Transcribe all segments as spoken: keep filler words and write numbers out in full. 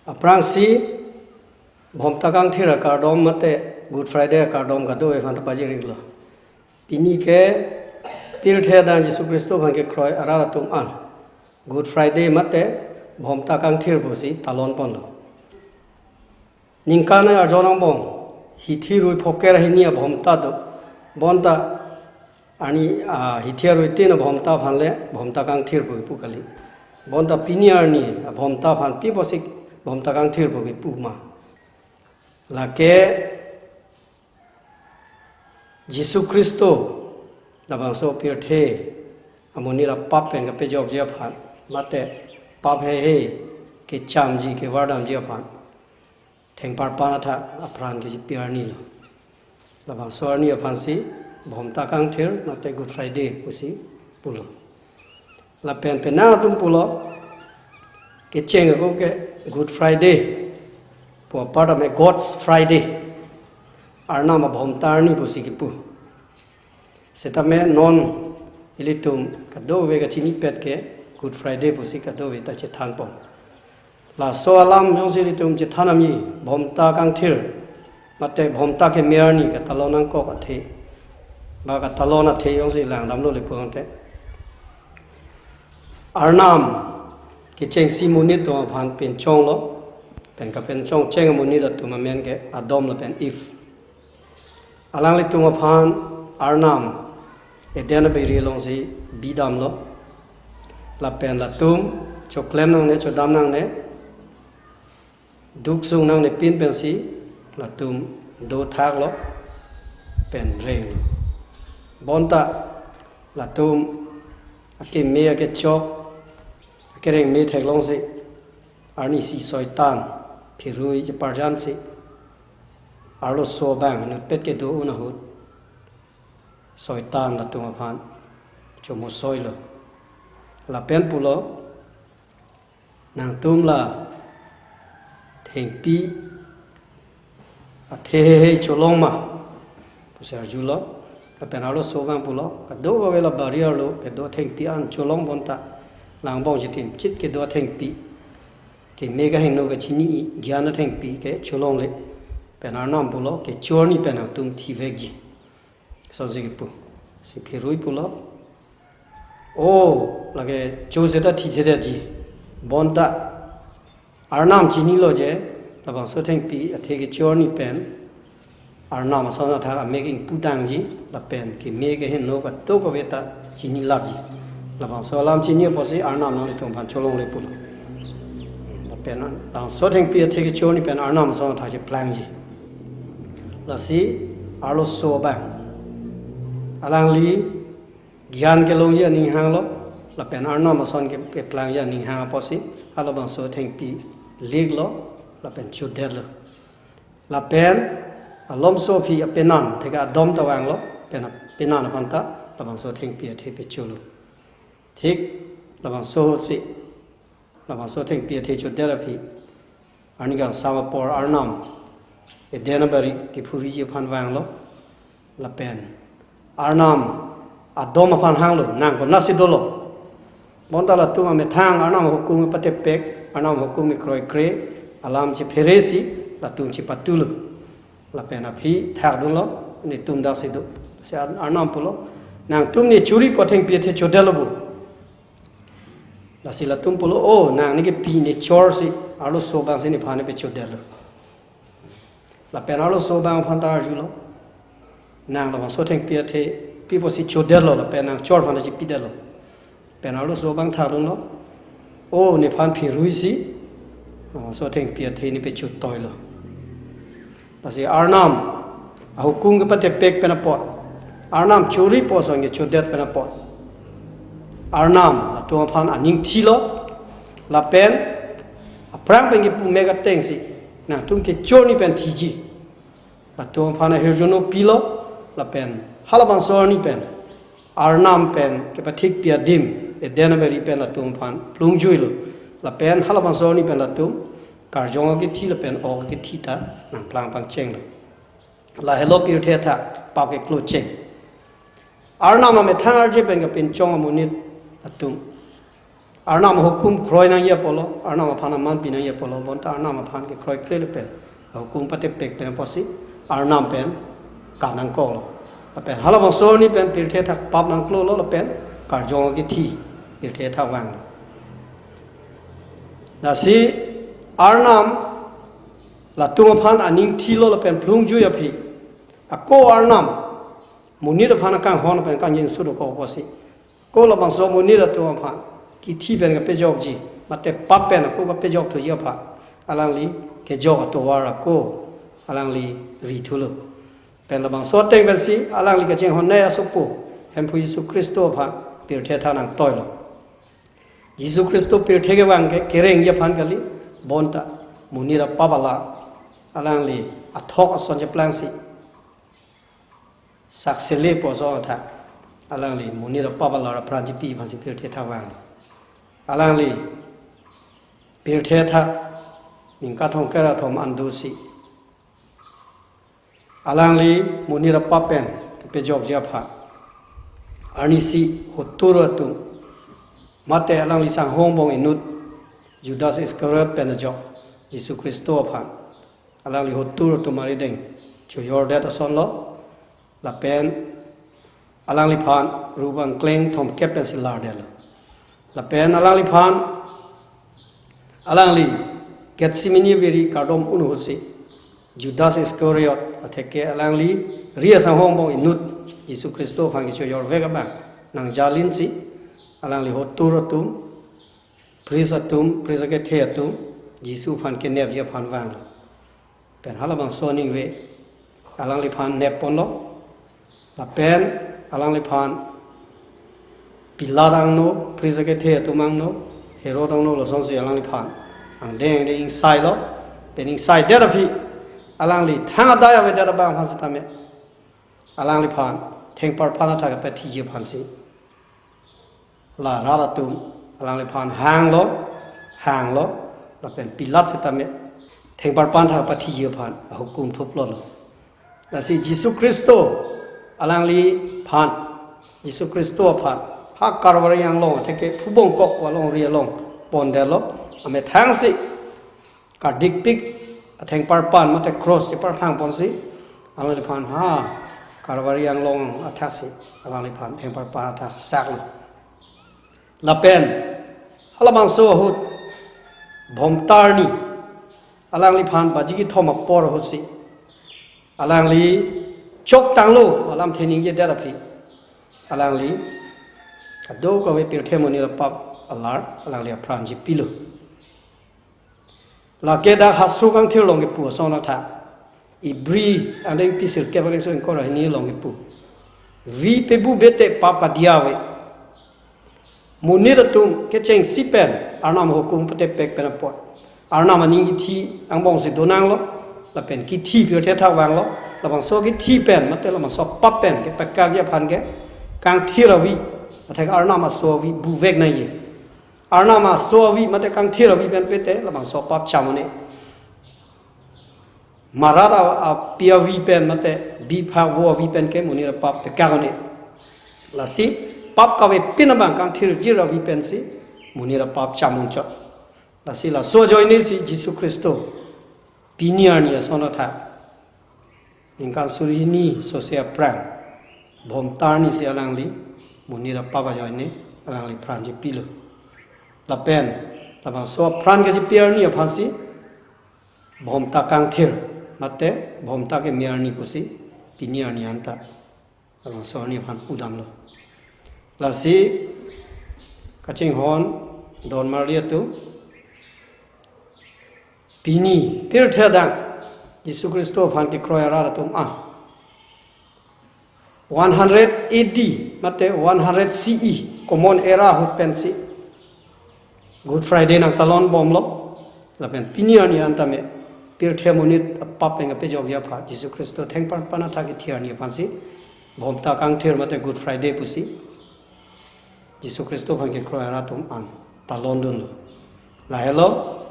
Aphrangsi Bhomta Kangthir akardom mate Good Friday akardom kadokave aphan ta pajir-iklo. Pini ke pirthe adang Jisu Khristo aphan kekroi arat atum an Good Friday mate Bhomta Kangthir pusi talon ponlo. Ningkan arjon angbong hithi rui phoker ahini abhomta do. Bonta arni, ah, hithi rui tin abhomta aphan le Bhomta Kangthir pu pu kali. Bonta pini arni abhomta aphan pi pusi Bhomta Kangthir pu pu ma? Lake Jisu Khristo labangso pirthe amonit apap pen kapejokji aphan mate pap heihei kechamji kevardamji aphan thengparpan athak apran kejipi arni lo. Labangso arni aphansi Bhomta Kangthir mate Good Friday pusi pulo. Lapen penang atum pulo, kecheng ako ke Good Friday pu apar tame God's Friday, Arnam abhomta arni pusi kipu. Setame non ilitum kadokave kachinipet ke Good Friday pusi kadokave ta chethanpon. Laso alam jongsi ilitum chethan ami Bhomta Kangthir mate Bhomta keme arni katalon nangkok athe ba katalon athe jongsi langdamlo le pu tangte, Arnam kechengsi monit atum aphan pinchonglo, pen kapinchongcheng amonit atum amen ke Adam lapen Eve. Alanglitum aphan Arnam Eden abiri alongsi bidamlo. Lapen latum choklem nangne, chodam nangne, duk sung nangne pin pensi latum dothaklo pen renglo. Bonta latum akeme akechok akerengme theklongsi arnisi Soitan phirui cheparjansi arloso abang inutpet kedo-un ahut Soitan latum aphan chomosoilo. Lapen pulo, nangtum la thengpi athe heihei cholong ma pusi arjulo. Lapen arloso abang pulo, kadokave la bari arlo kedo thengpi an cholong bonta, langbong chitim chit kedo thengpi, keme kahingno kachini gyan athengpi ke cholongle. Pen Arnam pulo, kecho arni pen nangtum thivekji. Sonsi kipu. Si phirui pulo, o, lake cho seta thitheji. Bonta Arnam chinilo je labangso thengpi athe kecho arni pen Arnam ason athak amek ingpudangji, lapen keme kehingno kadokave ta chinilapji. Labangso alam chini apotsi Arnam nanglitum aphan cholongle pulo. Lapen labangso thengpi athe kecho arni pen Arnam ason athak cheplangji. Lasi arloso abang alangli gyan kelongji aning hanglo, lapen Arnam ason ke, keplangji aning hang apotsi halabangso thengpi liklo, lapen chodetlo. Lapen alomso aphi apenan, atheke Adam ta vanglo, pen apenan aphan ta labangso thengpi athe pecholo. Thik labangso ahutsi labangso thengpi athe chodet aphi arni kangsam apor Arnam Eden abari kephuriji aphan vanglo. Lapen Arnam Adam aphan hanglo, nang konatsi dolo? Bonta latum amethang Arnam ahukum kepatepek, Arnam ahukum kekroikre alam chepheresi latum chepatulo. Lapen aphi thakdunlo, netum daksi do. Si Ar-, Arnam pulo, nangtum ne choripo thengpi athe chodetlo bo? Lasi latum pulo, o, nang ne kepi ne chorsi arloso abangsi nephan ne pechodetlo. Lapen arloso abang aphan ta arjulo, nang labangso thengpi athe pi apotsi chodetlo, lapen nang chor aphan ta chipidetlo? Pen arloso abang thakdunlo, o, nephan phiruisi labangso thengpi athe ne pechotoilo. Lasi Arnam ahukum kepatepek pen apot, Arnam choripo ason kechodet pen apot, Arnam latum aphan aning thilo, lapen aphrang pen kipu mek atengsi nangtum kecho arni pen thiji. Latum aphan ahirjuno pilo, lapen halabangso arni pen Arnam pen kepathikpi adim Eden abari pen latum aphan plungjuilo. Lapen halabangso arni pen latum karjong akethi lapen ok akethi ta nangplang pangchenglo. Lahelo pirthe athak pap keklocheng. Arnam amethang arje pen kapinchong amonit atum Arnam ahukum kroi nangji apotlo, Arnam aphan aman pi nangji apotlo, bonta Arnam aphan kekroikre lapen ahukum patepek pen apotsi Arnam pen kanangkoklo. Lapen halabangso arni pen pirthe athak pap nangklolo lapen karjong akithi pirthe athak vanglo. Lasi Arnam latum aphan aning thilo lapen plungjui aphi, ako Arnam monit aphan akanghon pen kangjinso dokok apotsi, ako labangso monit atum aphan kithi pen kapejokji mate pap pen ako kapejok thuji aphan alangli kejok atovar ako alangli ri thulo. Pen labangso ateng pensi alangli kachinghon nei asopo Hemphu Jisu Khristo aphan pirthe athak nangtoilo. Jisu Khristo pirthe kevang ke kerengji aphan kali, bonta monit apap alar alangli athok ason cheplangsi saksele pu ason athak alangli monit apap alar apran chepi aphansi pirthe athak vanglo. Alangli pirthe athak ningkan thomkep ra thom an dosi alangli monit apap pen kepejokji aphan arnisi hottur atum mate alangli sanghong angbong inut Judas Iskariot pen ajok Jisu Khristo aphan alangli hottur atum arideng chojordet asonlo. Lapen alangliphan rup angkleng thomkep pensi lardetlo. Lapen alangliphan alangli Gethsemane biri kardom un ahutsi Judas Iskariot atheke alangli ri asanghong angbong inut Jisu Khristo aphan kechojorvek abang nangjalinsi alangli hottur atum, pris atum, pris akethe atum Jisu aphan kenepji aphan vanglo. Pen halabangso aningve alangliphan nepponlo. Lapen alangliphan Pilat angno, pris akethe atum angno, Herod angno, lasonsi alangliphan angdeng angdeng ingsailo. Pen ingsaidet aphi alangli thang adai avedet abang aphan sitame alangliphan thengparpan athak kepathiji aphansi la rat atum alangliphan hanglo, hanglo, lapen Pilat sitame thengparpan athak pathiji aphan ahukum thuplo. Lasi Jisu Khristo alangliphan, Jisu Khristo aphan ha Kalvari anglong atheke phubongkok alongri along pondetlo, amethangsi kadikpik athengparpan mate cross cheparphangponsi alangliphan ha Kalvari anglong athaksi alangliphan thengparpan athak saklo. Lapen halabangso ahut Bhomta arni alangliphan baji kethom apor ahutsi alangli choktanglo alam theningjedet aphi alangli kadokave pirthe monit apap alar alangli apran chepilo. Lake dak Haso Kangthir along kepu ason athak, Ibri angdengpi sirkep angdengso ingkoi ra hini along kepu, vi pebu bete pap kadiya ave. Monit atum kechengsi pen Arnam ahukum patepek pen apot Arnam aning kithi angbongsi donanglo, lapen kithi pirthe athak vanglo. Labangso kithi pen mate labangso pap pen kepakakji aphan ke kangthir avi, atheke Arnam aso avi buvek nangji. Arnam aso avi mate kangthir avi pen pete labangso pap cham un-e. Marat a, api avi pen mate biphak vo avi pen ke monit apap tekang un-e. Lasi pap kavepin abang kangthirjir avi pensi monit apap cham unchot. Lasi laso ajoinesi Jisu Khristo pini arni ason athak ningkan suri hini sose aphrang Bhomta arnisi alangli monit apap ajoine alangli pran chepilo. Lapen labangso apran kechepi arni aphansi Bhomta Kangthir mate Bhomta keme arni pusi pini arni anta labangso arni aphan pudamlo. Lasi kachinghon don marli atum, pini pirthe adang Jisu Khristo aphan kekroi arat atum an one hundred A D mate one hundred C E, Common Era ahut pensi Good Friday nangtalon bomlo. Lapen pini arni an tame pirthe monit apap pen kapejokji aphan Jisu Khristo thengparpan athak kithi arni aphansi Bhomta Kangthir mate Good Friday pusi Jisu Khristo aphan kekroi arat atum an talon dunlo. Lahelo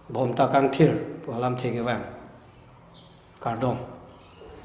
Bhomta Kangthir pu alamthe kevang. Kardom.